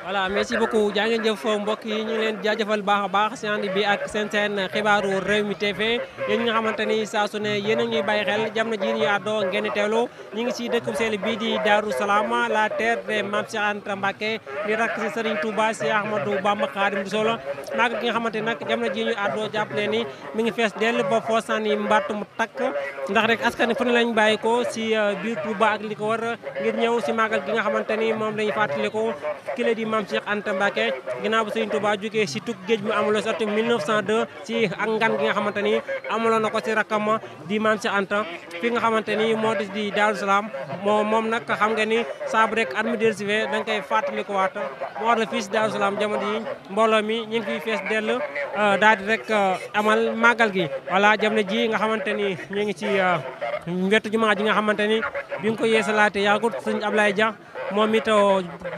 voilà merci beaucoup jaa ngeen jëf mbokk yi ñu ngi leen jaajëfal baax a baax si ànd bi ak seen xibaaru Rewmi TV yéen ñi nga xamante ni saa su ne yéen a ñuy bàyyi xel jamono jii ñu àddoo ngeen di teewlu ñu ngi si dëkk seel bii di Darou Salam la terre de Mame Cheikh Anta Mbacké di rakk si Serigne Touba si Ahmadou Bamba Khadim Rassoul maag gi nga xamante nag jamono jii ñu àddoo jàpp leen ni mi ngi fees dell ba foo sànni mbatt mu takk ndax rek askan fu ne lañ bàyyi ko si biir Touba ak li ko war ngir ñëw si màggal gi nga xamante ni moom lañu fàttaliku kile di Mame Cheikh Anta Mbacké ginnaaw bu Serigne Touba jógee si tukki géej mu amuloo sotti 1902 si ak ngan gi nga xamante ni amuloon na ko si rakkam di Mame Cheikh Anta fi nga xamante ni moo di Darou Salam moom nag xam nga ni saabu rek at mi dellusiwe dañ koy fàttalikuwaat moo war la fii si Darou Salam jamono yi mbooloo mi ñu ngi fiy fees dell daal di rek amal màggal gi voilà jamono ji nga xamante ni ñu ngi ci wetu jumaa ji nga xamante ni bi nga ko yeesalaate yaagut sëñ Ablaye Dia moom it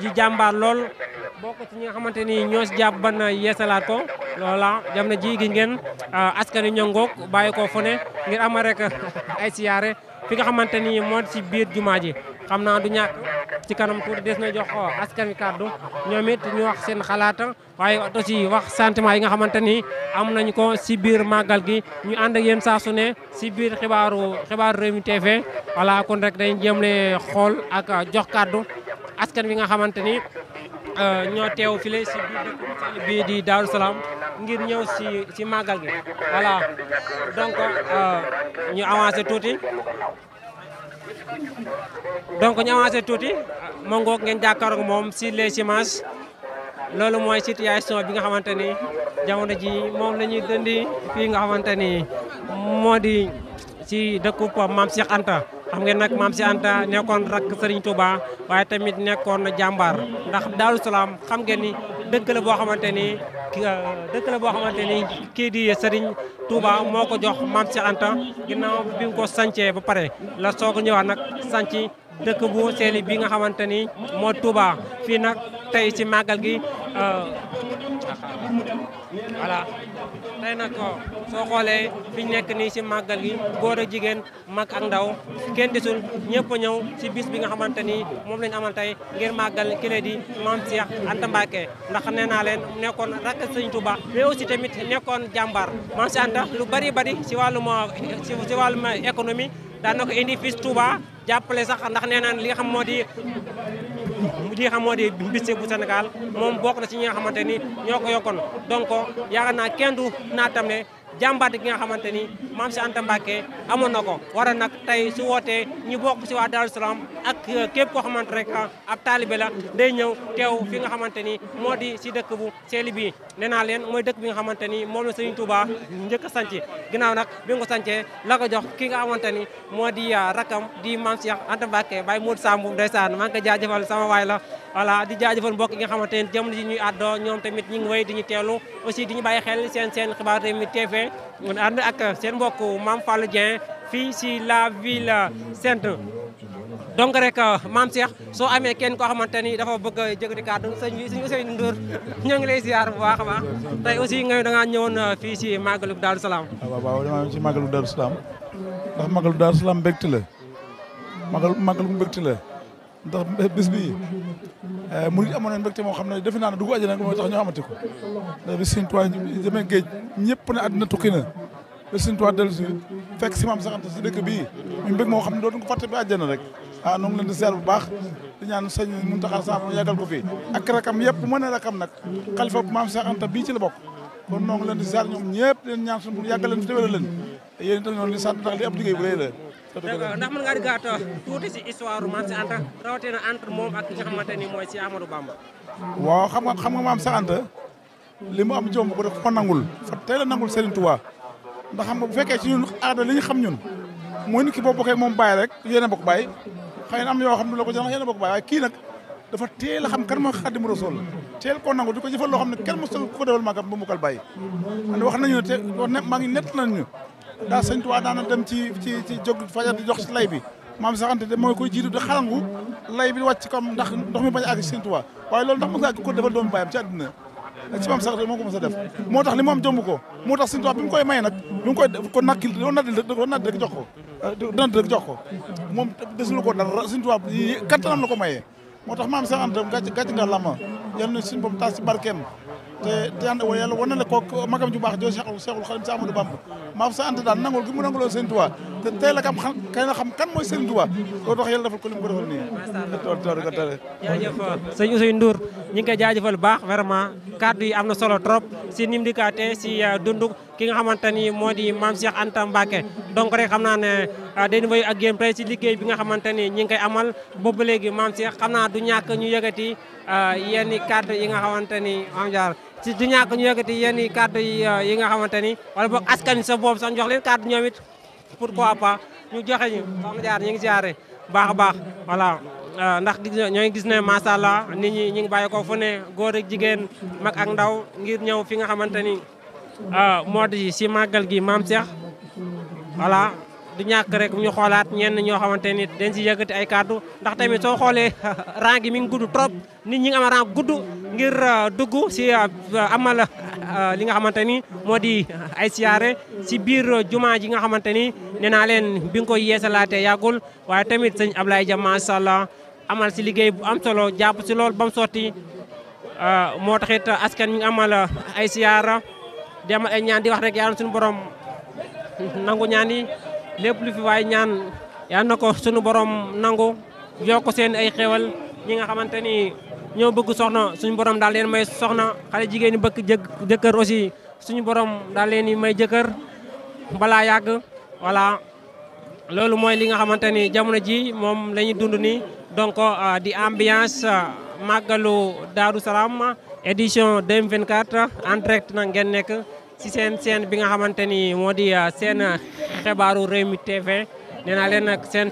ji jàmbaar lool bokk ci ñi nga xamante ni ñoo si jàpp ban yeesalaat ko loola jamono ji gi ngeen askan wi ñoo ngoog bàyyi ko fu ne ngir amal rek ay siyaare fi nga xamante ni moo ci biir jumaa ji xam naa du ñàkk ci kanam tuuti des na jox askan wi kàddu ñoom it ñu wax seen xalaat waaye aussi wax sentiment yi nga xamante ni am nañu ko si biir màggal gi ñu ànd ak yéen saa su ne si biir xibaaru Rewmi TV voilà kon rek dañ jéem le xool ak jox kàddu askan wi nga xamante ni ñoo teew file si biir dëkk bi di Darou Salam ngir ñëw si màggal gi voilà donc ñu avancé tuuti ma ngoog ngeen jàkkaarloo moom si les images loolu mooy situation bi nga xamante ni jamono ji moom la ñuy dëndi fii nga xamante ni moo di si dëkku Mame Cheikh Anta xam ngeen nag Mame Cheikh Anta nekkoon rakk Serigne Touba waaye tamit nekkoon jàmbaar ndax Darou Salam xam ngeen ni dëkk la boo xamante ni kii di Serigne Touba moo ko jox Mame Cheikh Anta ginnaaw bi mu ko sancee ba pare la soog a ñëwaat nag sanci dëkk bu seeli bi nga xamante ni moo Touba fii nag tey ci màggal gi voilà tey nag soo xoolee fi ñu nekk nii ci màggal gi góor ak jigéen mag ak ndaw kenn desul ñëpp a ñëw ci bis bi nga xamante ni moom lañu amal tey ngir màggal kile di Mame Cheikh Anta Mbacké ndax nee naa leen nekkoon rakk Sëñ Touba mais aussi tamit nekkoon jàmbaar Mame Cheikh Anta lu bari ci wàllum économie daan na ko indi fii Touba jàppale sax ndax nee naan li nga xam moo di bis bu Sénégal moom bokk na ci ñi nga xamante ni ñoo ko yokkoon donc yaakaar naa kenn du naatam ne jàmbaat gi nga xamante ni Mame Cheikh Anta Mbacké amoon na ko waral nag tey su wootee ñu bokk ci waa Darou Salam ak képp koo xamante rek ab taalibe la day ñëw teew fi nga xamante ni moo di ci dëkk bu seeli bi nee naa leen mooy dëkk bi nga xamante ni moom la Serigne Touba njëkk a sanc ginnaaw nag bi nga ko sancee la ko jox ki nga xamante ni moo di rakam di Mame Cheikh Anta Mbacké Baye Modou Samb ndeysaan maa ngi koy jaajëfal sama waay la voilà di jaajëfal mbokk yi nga xamante ni jamono ji ñuy àddoo ñoom tamit ñu ngi wéy di ñu teewlu aussi di ñu bàyyi xel seen xibaar Rewmi TV mun ànd ak seen mbokk Mame Fallou Dieng fii si la ville sainte donc rek Mame Cheikh soo amee kenn koo xamante ni dafa bëgg a jëkkati kàddu sëñ Ousseynou Ndour ñoo ngi lay ziar bu baax a baax tey aussi nga da ngaa ñëwoon fii si màggalu Darou Salam. waaw dama ci màggalu Darou Salam ndax màggalu Darou Salam mbégte la màggalu mbégte la ndax bis bi murid amoon na mbégte moo xam ne defe naa ne dugg àjjana mooy tax ñu amati ko ndax bi Sëñ Tuubaa demee géej ñëpp ne àddina tukki na ba Sëñ Tuubaa dellu si fekk si Mame Cheikh Anta si dëkk bii muy mbég moo xam ne dootu ko fàtte bi àjjana rek noo ngi leen di ziar bu baax di ñaan sëñ Mountakha Samb yàggal ko fii ak rakam yëpp mu ne rakam nag xalifa Mame Cheikh Anta bii ci la bokk kon noo ngi leen di ziar ñoom ñëpp di leen ñaan suñu yàggal leen fi déwénal leen yéen itam ñoo di sant ndax li ab liggéey bu rëy la ndax mën ngaa di gàtt tuuti si histoire Mame Cheikh Anta rawatina entre moom ak ki nga xamante ni mooy si Amadou Bamba. waaw xam nga Mame Cheikh Anta li mu am jom ko def ko nangul fa tey la nangul Serigne Touba ndax xam nga bu fekkee ci ñun aada li ñu xam ñun mooy nit ki boo bokkee moom bàyyi rek yéen a bokk bàyyi xëy na am na yoo xam ne la ko jël yéen a bokk bàyyi waaye kii nag dafa teel a xam kan mooy Xaadimu Rasuul teel koo nangu di ko jëfal loo xam ne kenn mos ko defal magam ba mu kal bàyyi and wax nañu ne te maa ngi nett nañu daa Sëñ Tuubaa daana dem ci jóg fajar di jox ci lay bi Mame Cheikh Anta de mooy koy jiitu di xalangu lay bi wàcc comme ndax ndox mi bañ a àgg ci Sëñ Tuubaa waaye loolu ndax mos nga ko defal doomu bàyyam ci àddina ci Mame Cheikh Anta moo ko mos a def moo tax li mu am jomb ko moo tax Sëñ Tuubaa bi mu koy maye nag bi mu koy ko nakkil doon natt rek jox ko dant rek jox ko moom desul ko dara Sëñ Tuubaa kattanam la ko mayee moo tax Mame Cheikh Anta gàcc nga lama yal na suñu borom taas si barkeem te yàlla wan na la kooku magam ju baax joo Seexul Xadim si Amadou Bamba maam sa Anta daal nangul gi mu nanguloo Sëriñ Tuubaa te tey la kam xam kay na xam kan mooy Sëriñ Tuubaa loolu tax yàlla defal ko li mu ko defal nii jaajëf sëñ Ousseynou Ndour ñu ngi koy jaajëfal baax vraiment kaddu yi am na solo trop si nim dikaate si dundu ki nga xamante ni moo di maam Cheikh Anta Mbacké donc rek xam naa ne dañu wéy ak yéen tey si liggéey bi nga xamante ni ñi ngi koy amal boobu léegi maam Cheikh xam naa du ñàkk ñu yëgati yenn kaddu yi nga xamante ni am jaar si du ñàkk ñu yëkkati yenn kàddu yi nga xamante ni wala boog askan sa boobu sax jox leen kàddu ñoom it pourquoi pas ñu joxe ñu soxna jaar ñu ngi siyaare baax a baax voilà ndax ñoo ngi gis ne macha allah nit ñi ñu ngi bàyyi ko fu ne góor ak jigéen mag ak ndaw ngir ñëw fi nga xamante ni moo di si màggal gi maam Cheikh voilà du ñàkk rek ñu xoolaat ñenn ñoo xamante ni dañ si yëkkati ay kàddu ndax tamit soo xoolee rang gi mi ngi gudd trop nit ñi nga am rang gudd ngir dugg si amal li nga xamante ni moo di ay siyaare si biir jumaa ji nga xamante ni nee naa leen bi nga koy yeesalaatee yàggul waaye tamit sëñ Ablaye Dia macha allah amal si liggéey bu am solo jàpp si loolu ba mu sotti moo taxit askan mi ngi amal ay siyaara di amal ay ñaan di wax rek yàlla suñu borom nangu ñaan yi lépp lu fi waay ñaan yal na ko sunu borom nangu yokk seen ay xéwal ñi nga xamante ni ñoo bëgg soxna suñu borom daal leen may soxna xale jigéen ñi bëgg jëkkër aussi suñu borom daal leen di may jëkkër balaa yàgg voilà loolu mooy li nga xamante ni jamono ji moom la ñuy dund ni donc di ambiance màggalu Daaru Salaam édition 2024 en direct na ngeen nekk ci seen bi nga xamante ni moo di seen xibaaru Rewmi TV nee naa leen nag seen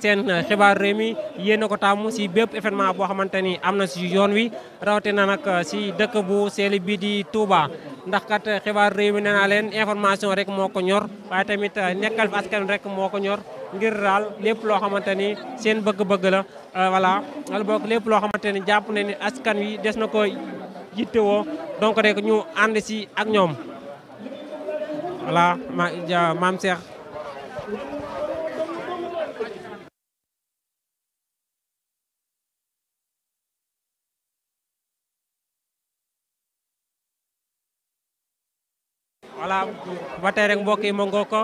xibaaru Rewmi yéen a ko taamu si bépp événement boo xamante ni am na si yoon wi rawatina nag si dëkk bu seel bi di Touba ndax kat xibaaru Rewmi nee naa leen information rek moo ko ñor waaye tamit nekkal fi askan rek moo ko ñor ngir daal lépp loo xamante ni seen bëgg-bëgg la voilà wala boog lépp loo xamante ni jàpp ne ni askan wi des na ko yittewoo donc rek ñu ànd si ak ñoom voilà maam Cheikh voilà ba tey rek mbokk yi ma ngoo ko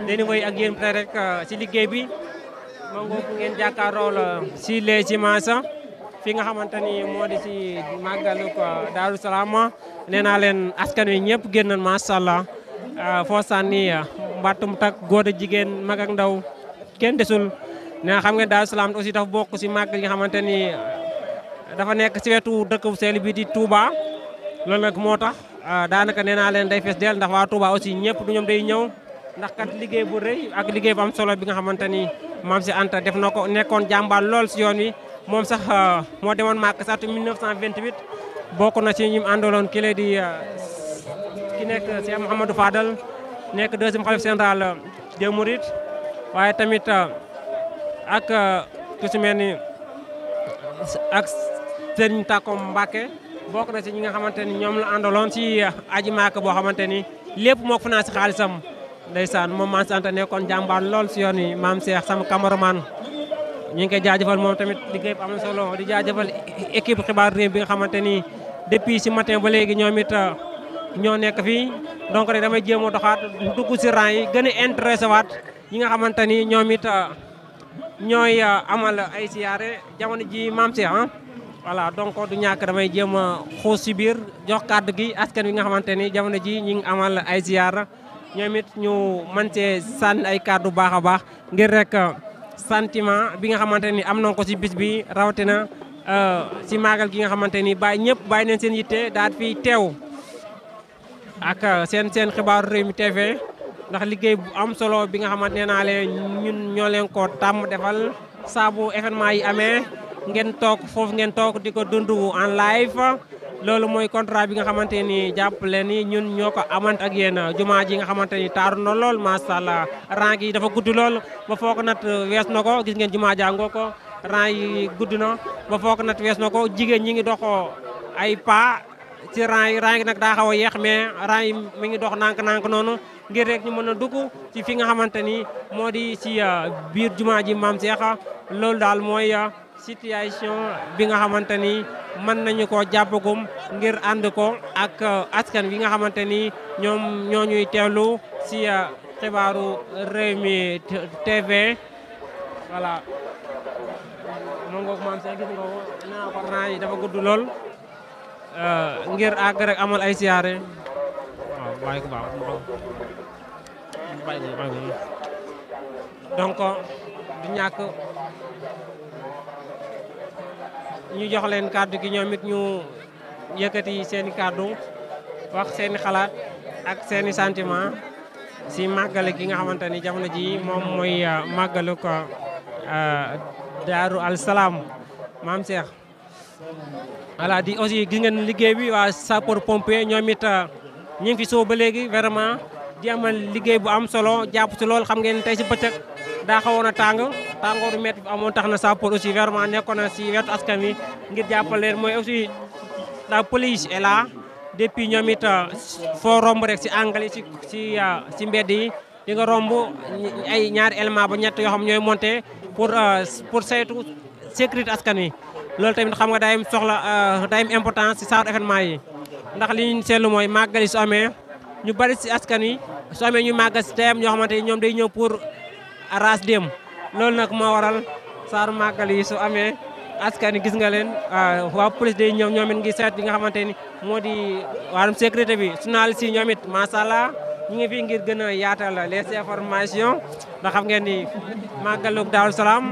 dañu woy ak yéen tey rek si liggéey bi ma ngoo ko ngeen jàkkaarloo la si les images fi nga xamante ni moo di si màggalu ko Daaru Salaam nee naa leen askan wi ñëpp génn macha allah foo sànni mbattum tak góor ak jigéen mag ak ndaw kenn desul nee xam ngeen Daaru Salaam aussi dafa bokk si màggal yi nga xamante ni dafa nekk si wetu dëkk bu seel bi di Touba loolu nag moo tax daanaka nee naa leen day fees del ndax waa Touba aussi ñëpp du ñoom day ñëw ndax kat liggéey bu rëy ak liggéey bu am solo bi nga xamante ni maam si Anta def na ko nekkoon jàmbaar lool si yoon wi moom sax moo demoon màkk sax 1928 bokk na ci ñi mu àndaloon ki lay di ki nekk Cheikh Mouhamadou Fadal nekk deuxième khalife général des Mourides waaye tamit ak ku si mel ni ak Serigne Takom Mbacké bokk na ci ñi nga xamante ni ñoom la àndaloon ci aji maaka boo xamante ni lépp moo ko financé xaalisam ndeysaan moom maam si Anta nekkoon jàmbaar lool si yoon wi maam Cheikh sama cameraman ñu ngi koy jaajëfal moom tamit liggéey bu am solo di jaajëfal équipe xibaar Rewmi bi nga xamante ni depuis si matin ba léegi ñoom it ñoo nekk fii donc rek damay jéem a doxaat dugg si rang yi gën a intéressé waat ñi nga xamante ni ñoom it ñooy amal ay siyaare jamono ji maam Cheikh voilà donc du ñàkk damay jéem a xuus si biir jox kàddu gi askan wi nga xamante ni jamono ji ñi ngi amal ay ziyaara ñoom it ñu mën cee sànni ay kàddu baax a baax ngir rek sentiment bi nga xamante ni am nañ ko si bis bi rawatina si màggal gi nga xamante ni ñëpp bàyyi neen seen yitte daal fi teew ak seen xibaaru Rewmi TV ndax liggéey bu am solo bi nga xamante nee naa leen ñun ñoo leen ko tàmm defal saabu événement yi amee ngeen toog foofu ngeen toog di ko dund en live loolu mooy contrat bi nga xamante ni jàpp leen ni ñun ñoo ko amant ak yéen jumaa ji nga xamante ni taaru na lool macha allah rang yi dafa gudd lool ba foog nat wees na ko gis ngeen jumaa jàngoo ko rang yi gudd na ba foog nat wees na ko jigéen ñi ngi doxoo ay pas ci rang yi nag daa xaw a yeex mais rang yi mi ngi dox nànk-nànk noonu ngir rek ñu mën a dugg ci fi nga xamante ni moo di ci biir jumaa ji maam Cheikh loolu daal mooy situation bi nga xamante ni mën nañu ko jàppagum ngir ànd ko ak askan wi nga xamante ni ñoom ñoo ñuy teewlu si xibaaru Rewmi TV voilà moo ngoog maam Cheikh gis nga ko naa ko naa yi dafa gudd lool ngir àgg rek amal ay siyaare waaw bàyyi ko baax bàyyi ko donc du ñàkk ñu jox leen kàddu gi ñoom it ñu yëkkati seeni kàddu wax seeni xalaat ak seeni sentiment si màggale gi nga xamante ni jamono ji moom mooy màggalu ko Daaru Alsalaam maam Cheikh voilà di aussi gis ngeen liggéey bi waa sapeur pompier ñoom it ñu ngi fi soo ba léegi vraiment di amal liggéey bu am solo jàpp si lool xam ngeen tey si bëccëg daa xawoon a tàngooru métti bi amoon tax na sapeur aussi vraiment nekkoon na si wetu askan wi ngir jàppale leen mooy aussi la police est là depuis ñoom it foo romb rek si angle si mbedd yi di nga romb ay ñaari élément ba ñett yoo xam ñooy monté pour saytu sécurité askan wi loolu tamit xam nga day am soxla day am importance si genre événement yi ndax li ñu seetlu mooy màggal yi su amee ñu bari si askan wi su amee ñu màggal si teyam ñoo xamante ni ñoom day ñëw pour raas dem loolu nag moo waral saaru màggal yi su amee askan wi gis nga leen waa police day ñëw ñoom it ngi seet li nga xamante ni moo di wàllum sécurité bi journaliste si ñoom it macha allah ñu ngi fi ngir gën a yaatal les informations ndax xam ngeen ni màggalu Daaru Salaam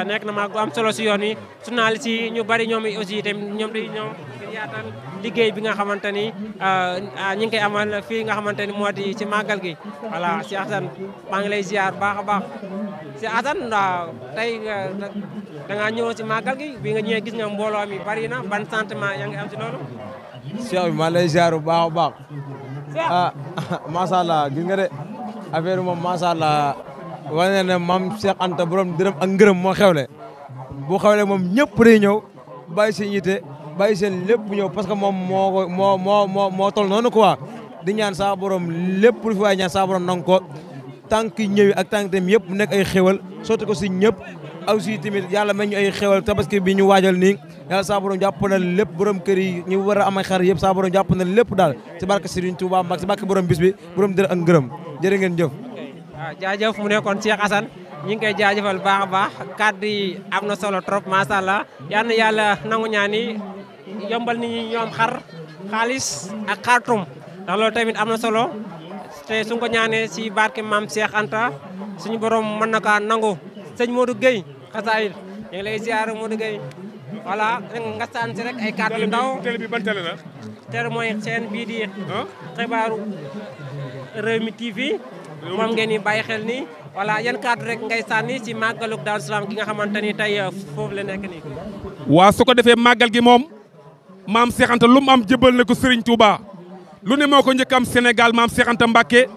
nekk na màggal am solo si yoon wi journaliste yi ñu bari ñoom aussi tamit ñoom day ñëw ngir yaatal liggéey bi nga xamante ni ñu ngi koy amal fii nga xamante ni moo di ci màggal gi voilà si Assane maa ngi lay ziar baax a baax si Assane tey da ngaa ñëwoon si màggal gi bi nga ñëwee gis nga mbooloo mi bari na ban sentiment yaa ngi am si loolu. Cheikh bi maa lay ziar bu baax a baax macha allah gis nga de affaire moom macha allah wane ne maam Cheikh Anta borom dërëm ak ngërëm moo xewle bu xewle moom ñëpp day ñëw bàyyi seen yite bàyyi seen lépp ñëw parce que moom moo tol noonu quoi di ñaan saa borom lépp lu fi waay ñaan saa borom nang ko tànk ñëwi ak tànk dem yëpp nekk ay xewal sotti ko si ñëpp aussi tamit yàlla may ñu ay xewal tabaski bi ñu waajal nii yàlla saa borom jàpp na lépp borom kër yi ñu war a am ay xar yëpp saa borom jàpp na lépp daal ci barke Serigne Touba Mbacke ci barke borom bis bi borom dër ak ngërëm jërë ngeen jëf. waaw jaajëf mu nekkoon Cheikh Assane ñu ngi koy jaajëfal baax a baax kàddu yi am na solo trop macha allah yal na yàlla nangu ñaan yi yombal nit ñi ñoom xar xaalis ak xartum ndax loolu tamit am na solo te su ko ñaanee si barke maam Cheikh Anta suñu borom mën na kaa nangu sëñ Modou Gueye xasaayid ñu ngi lay ziar Modou Gueye voilà nga saan si rek ay kàddu yu ndaw. télé bi ban télé la. télé mooy chaîne bii di xibaaru Rewmi TV moom ngeen di bàyyi xel ni voilà yan kàddu rek ngay sànni si màggaluk Daaru Salaam gi nga xamante ni tey foofu la nekk nii. waa su ko defee màggal gi moom maam Cheikh Anta lu mu am jëbal na ko Serigne Touba lu ne moo ko njëkk am Sénégal maam Cheikh Anta Mbacké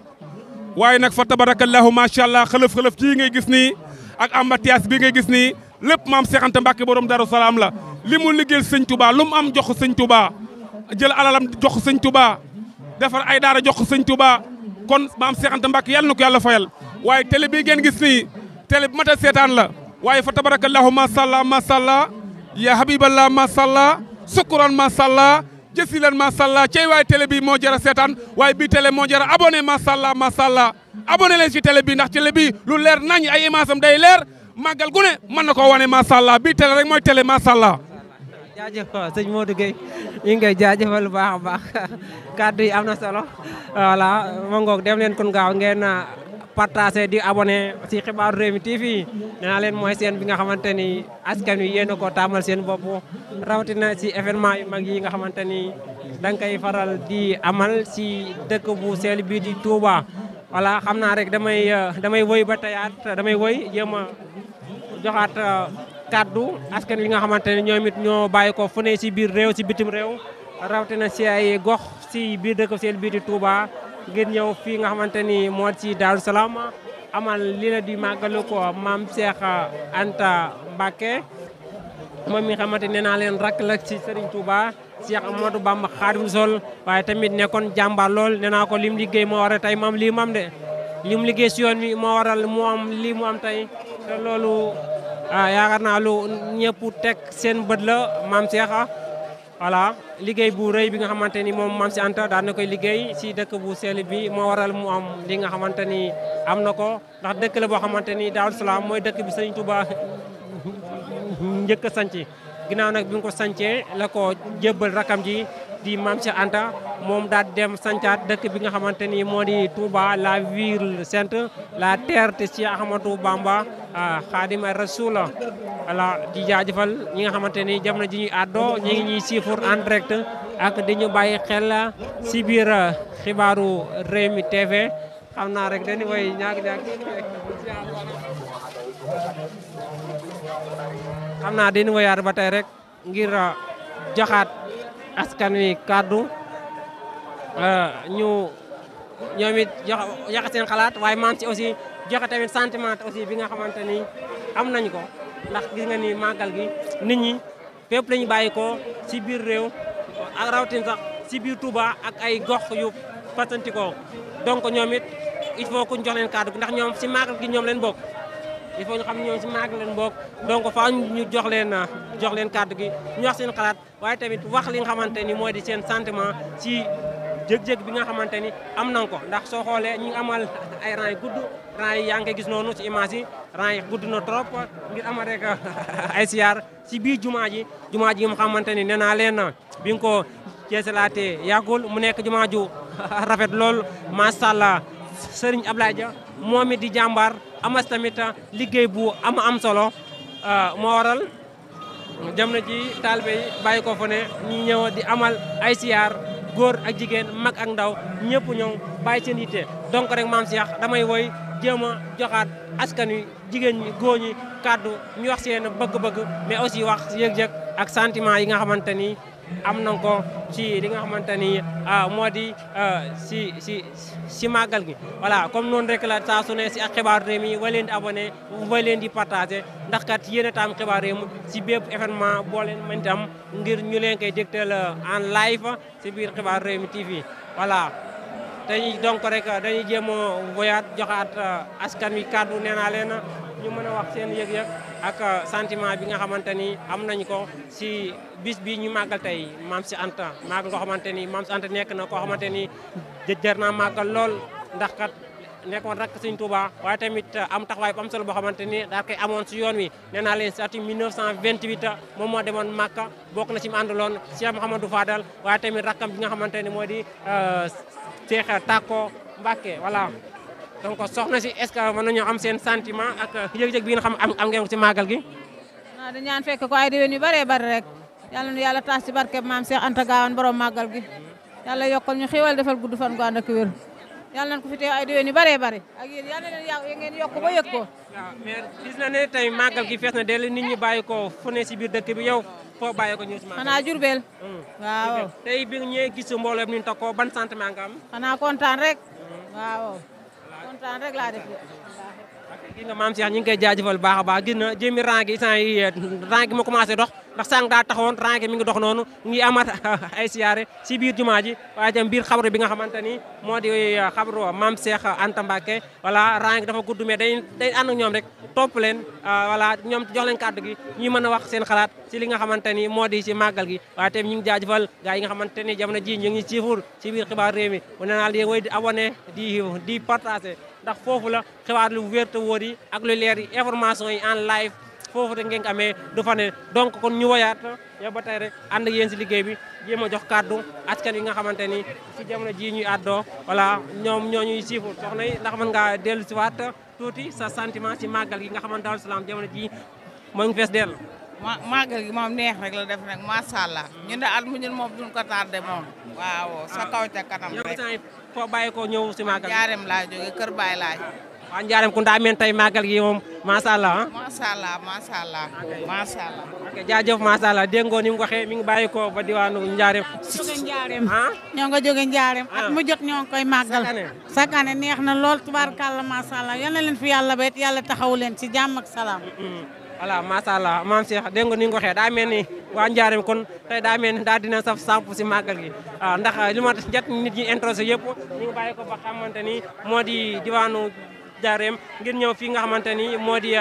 waaye nag fa tabarakallahu macha allah xëlëf-xëlëf ci ngay gis nii ak embouteillage bi ngay gis nii lépp maam Cheikh Anta Mbacké borom Daaru Salaam la li mu liggéeyal sëñ Touba lu mu am jox ko sëñ Touba jël alalam jox ko sëñ Touba defar ay daara jox ko sëñ Touba kon maam Cheikh Anta Mbacké yàlla na ko yàlla fayal waaye télé bii ngeen gis nii télé bu mat a seetaan la waaye fa tabarakallahu masalla masalla ya habiballah masalla sukuran masalla jësilan masalla cey waaye télé bi moo jara seetaan waaye bii télé moo jara abonné masalla masalla abonné leen ci télé bi ndax télé bi lu leer nañ ay image am day leer màggal gu ne mën na koo wane masalla bii télé rek mooy télé masalla jaajëf sëñ Modou Gueye ñu ngi koy jaajëfal bu baax a baax kàddu yi am na solo voilà ma ngoog dem leen kon gaaw ngeen partagé di abonné ci xibaaru Rewmi TV nee naa leen mooy seen bi nga xamante ni askan wi yéen a ko tàmmal seen bopp rawatina ci événement yu mag yi nga xamante ni da nga koy faral di amal ci dëkk bu seel bii di Touba. voilà xam naa rek damay woy ba tayaat damay woy jéem a joxaat kaddu askan wi nga xamante ne ñoom it ñoo bàyyi ko fu ne ci biir réew ci bitim réew rawatina ci ay gox ci biir dëkk seel bii di Touba ngir ñëw fii nga xamante ni moo ci Daaru Salaam amal li la di màggalu ko maam Cheikh Anta Mbacké moom mi xamante nee naa leen rakk la ci Serigne Touba Cheikh Amadou Bamba Khadim Sol waaye tamit nekkoon jàmbaar lool nee naa ko lim liggéey moo waral tey moom lii mu am de lim liggéey si yoon wi moo waral mu am lii mu am tey te loolu yaakaar naa lu ñëpp teg seen bët la maam Cheikh voilà liggéey bu rëy bi nga xamante ni moom maam si Anta daan na koy liggéey si dëkk bu sell bi moo waral mu am li nga xamante ni am na ko ndax dëkk la boo xamante ni Daaru Salaam mooy dëkk bi Sëriñ Touba njëkk a sanc ginnaaw nag bi nga ko sancee la ko jébbal rakam ji di maam si Anta moom daal di dem sancaat dëkk bi nga xamante ni moo di Touba la ville sainte la terre de Cheikh Ahmadou Bamba Khadim Rasoul voilà di jaajëfal ñi nga xamante ni jamono ji ñuy àddoo ñi ngi ñuy siifur en direct ak di ñu bàyyi xel si biir xibaaru Rewmi TV xam naa rek dañu koy ñaag-ñaag xam naa dañu koy yaar ba tey rek ngir joxaat askan wi kàddu ñoom it joxe seen xalaat waaye maam si aussi joxe tamit sentiment aussi bi nga xamante ni am nañ ko ndax gis nga ni màggal gi nit ñi fépp lañu bàyyi ko si biir réew ak rawatina sax si biir Touba ak ay gox yu fasanti ko donc ñoom it il faut que ñu jox leen kàddu gi ndax ñoom si màggal gi ñoom leen bokk il faut ñu xam ne ñoom si màggal leen bokk donc faaw ñu jox leen kàddu gi ñu wax seen xalaat waaye tamit wax li nga xamante ni mooy di seen sentiment si jëg-jëg bi nga xamante ni am nañ ko ndax soo xoolee ñu ngi amal ay rang yu gudd rang yi yaa ngi koy gis noonu ci image yi rang yi gudd na trop ngir amal rek ay siyaar si biir jumaa ji nga xamante ni nee naa leen bi nga ko jeesalaatee yàggul mu nekk jumaa ju rafet lool macha allah Serigne Ablaye Dia moom it di jàmbaar amas tamit liggéey bu am solo moo waral jamono ji taalibe yi bàyyi ko fa ne ñi ñëw di amal ay siyaar góor ak jigéen mag ak ndaw ñëpp ñëw bàyyi seen yitte donc rek maam Cheikh damay woy jéem a joxaat askan wi jigéen ñi góor ñi kàddu ñu wax seen bëgg-bëgg mais aussi wax yëg-yëg ak sentiment yi nga xamante ni am nañ ko ci li nga xamante ni moo di si màggal gi voilà comme noonu rek la saa su ne si ak xibaar réew mi way leen di abonné way leen di partagé ndax kat yéen a taam xibaar réew mi si bépp événement boo leen mën tam ngir ñu leen koy dégtal en live si biir xibaar réew mi TV voilà dañuy donc rek dañuy jéem a voyaat joxaat askan wi kàddu nee naa leen ñu mën a wax seen yëg-yëg ak sentiment bi nga xamante ni am nañ ko si bis bi ñu màggal tey maam si Anta màggal koo xamante ni maam si Anta nekk na koo xamante ni jër naa màggal lool ndax kat nekkoon rek Sëñ Touba waaye tamit am taxawaay bu am solo boo xamante ni daal koy amoon si yoon wi nee naa leen si atum 1928 moom moo demoon Màkka bokk na si mu àndaloon Cheikh Mouhamadou Fadal waaye tamit rakkam bi nga xamante ni moo di Cheikh Tako Mbacké voilà donc soxna si est-ce que mën nañoo am seen sentiment ak yëg-yëg bi nga xam am ngeen ko ci màggal gi. waaw di ñaan fekk ko ay déwén yu bëree bëri rek yàlla nu yàlla taas ci barkeb maam Cheikh Anta Gaawaan borom màggal gi yàlla yokkal ñu xéwal defal gudd fan gu ànd ak wér yàlla nañ ko fi teew ay déwén yu bëree bëri ak yéen yàlla na leen ngeen yokk ba yëg ko. waaw mais gis na ne tey màggal gi fees na dell nit ñi bàyyi ko fu ne si biir dëkk bi yow foo bàyyi ko ñëw si màggal. xanaa Jurbel. waaw tey bi ñëwee gis mbooloo mi ñu takkoo ban sentiment nga am. xanaa kontaan rek waaw. kontaan rek laa def gis nga maam Cheikh ñu ngi koy jaajëfal baax a baax gis na jëmi rang gi instant yi rang gi moo commencé dox ndax sànq daa taxawoon rang gi mi ngi dox noonu ngi amat ay siyaare si biir jumaa ji waaye tam biir xabru bi nga xamante ni moo di xabru maam Cheikh Anta Mbacké voilà rang gi dafa gudd mais day ànd ak ñoom rek topp leen voilà ñoom jox leen kàddu gi ñuy mën a wax seen xalaat si li nga xamante ni moo di si màggal gi waaye tam ñu ngi jaajëfal gars yi nga xamante ni jamono ji ñu ngi siifur si biir xibaar réew mi mu ne naa leen woy di abonné di partagé ndax foofu la xibaar lu wér te wóor yi ak lu leer yi information yi en live foofu te ngeen ko amee du fa ne donc kon ñu woyaat yow ba tey rek ànd ak yéen si liggéey bi jéem a jox kàddu askan yi nga xamante ni si jamono ji ñuy àddoo voilà ñoom ñoo ñuy siifur soxna yi ndax mën ngaa dellu si waat tuuti sa sentiment si màggal gi nga xamante Daaru Salaam jamono ji moo ngi fees dell. màggal gi moom neex rek la def rek macha allah ñun de at mu ñun moom duñ ko tardé moom. waaw sa kaw ca kanam rek. foo bàyyi ko ñëw si màggal Njaareem laa jógee Kër Baay laay. waaw Njaareem ku ndaa meen tey màggal gi moom macha allah ah. macha allah macha allah. macha allah. ok jaajëf macha allah dégg nga ni mu waxee mi ngi bàyyi ko ba diwaanu Njaareem. ñoo nga jóge Njaareem at mu jot ñoo ngi koy màggal chaque année neex na lool tubaarkàlla macha allah yal na leen fi yàlla ba yàlla taxawu leen ci jàmm ak salaam. voilà macha allah maam Cheikh dégg nga ni nga waxee daa mel ni waa Njaareem kon tey daa mel ni daa dina saf samp si màggal gi waaw ndax li ma jot nit ñi introsé yëpp ñu ngi bàyyi ko ba xamante ni moo di diwaanu Njaareem ngir ñëw fii nga xamante ni moo di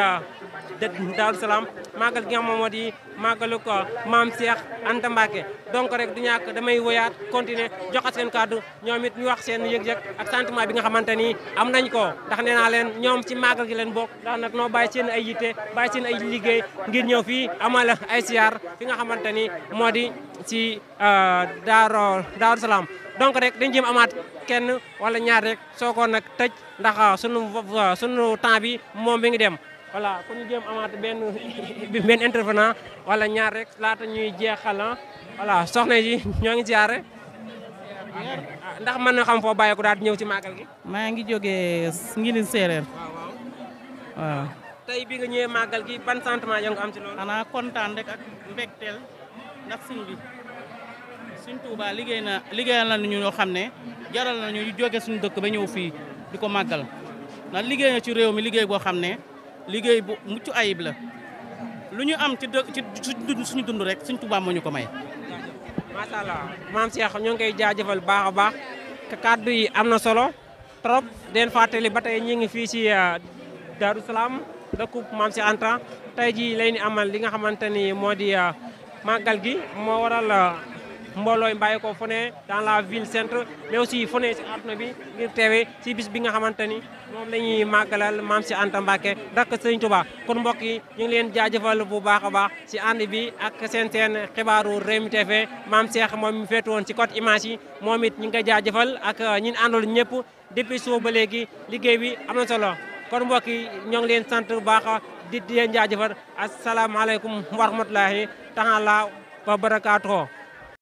Daaru Salaam màggal gi nga xam moo di màggalu ko maam Cheikh Anta Mbacké donc rek du ñàkk damay woyaat continuer joxat seen kàddu ñoom it ñu wax seen yëg-yëg ak sentiment bi nga xamante ni am nañ ko ndax nee naa leen ñoom ci màggal gi leen bokk ndax nag noo bàyyi seen ay yitte bàyyi seen ay liggéey ngir ñëw fii amal ay siyaar fi nga xamante ni moo di ci Daaru Salaam donc rek dañ jëm amaat kenn wala ñaar rek soo ko nag tëj ndax sunu temps bi moom bi ngi dem voilà ku ñu jëm amaat benn intervenant wala ñaar rek laata ñuy jeexal voilà soxna yi ñoo ngi ziare ndax mën na xam foo bàyyi ko daal di ñëw ci màggal gi. maa ngi jógee Ngilin Séeréer. waaw. tey bi nga ñëwee màggal gi ban sentiment ya nga am ci loolu. xanaa kontaan rek ak mbégteel ndax sëñ bi sëñ Tuuba liggéeyal na ñu ñoo xam ne jaral nañu ñu jóge suñu dëkk ba ñëw fii di ko màggal ndax liggéey na ci réew mi liggéey boo xam ne liggéey bu mucc ayib la lu ñu am ci suñu dund rek sëñ Tuuba moo ñu ko may. macha allah maam Cheikh ñoo ngi koy jaajëfal baax a baax kàddu yi am na solo trop den fàttali ba tey ñi ngi fii ci Daaru Salaam dëkku maam Cheikh Anta tey ji lay ni amal li nga xamante ni moo di màggal gi moo waral mboolooy mbàyyi ko fu ne dans la ville centre mais aussi fu ne si àdduna bi ngir teewee si bis bi nga xamante ni moom la ñuy màggalal maam Cheikh Anta Mbacké rakk Sëriñ Tuubaa kon mbokk yi ñu ngi leen jaajëfal bu baax a baax si ànd bi ak seen xibaaru Rewmi TV maam Cheikh moom mi féetu woon si côté image yi moom it ñu ngi koy jaajëfal ak ñin àndal ñëpp depuis suba ba léegi liggéey bi am na solo kon mbokk yi ñoo ngi leen sant bu baax di leen jaajëfal asalaamaaleykum wa rahmatulahi taala wa barakaatuh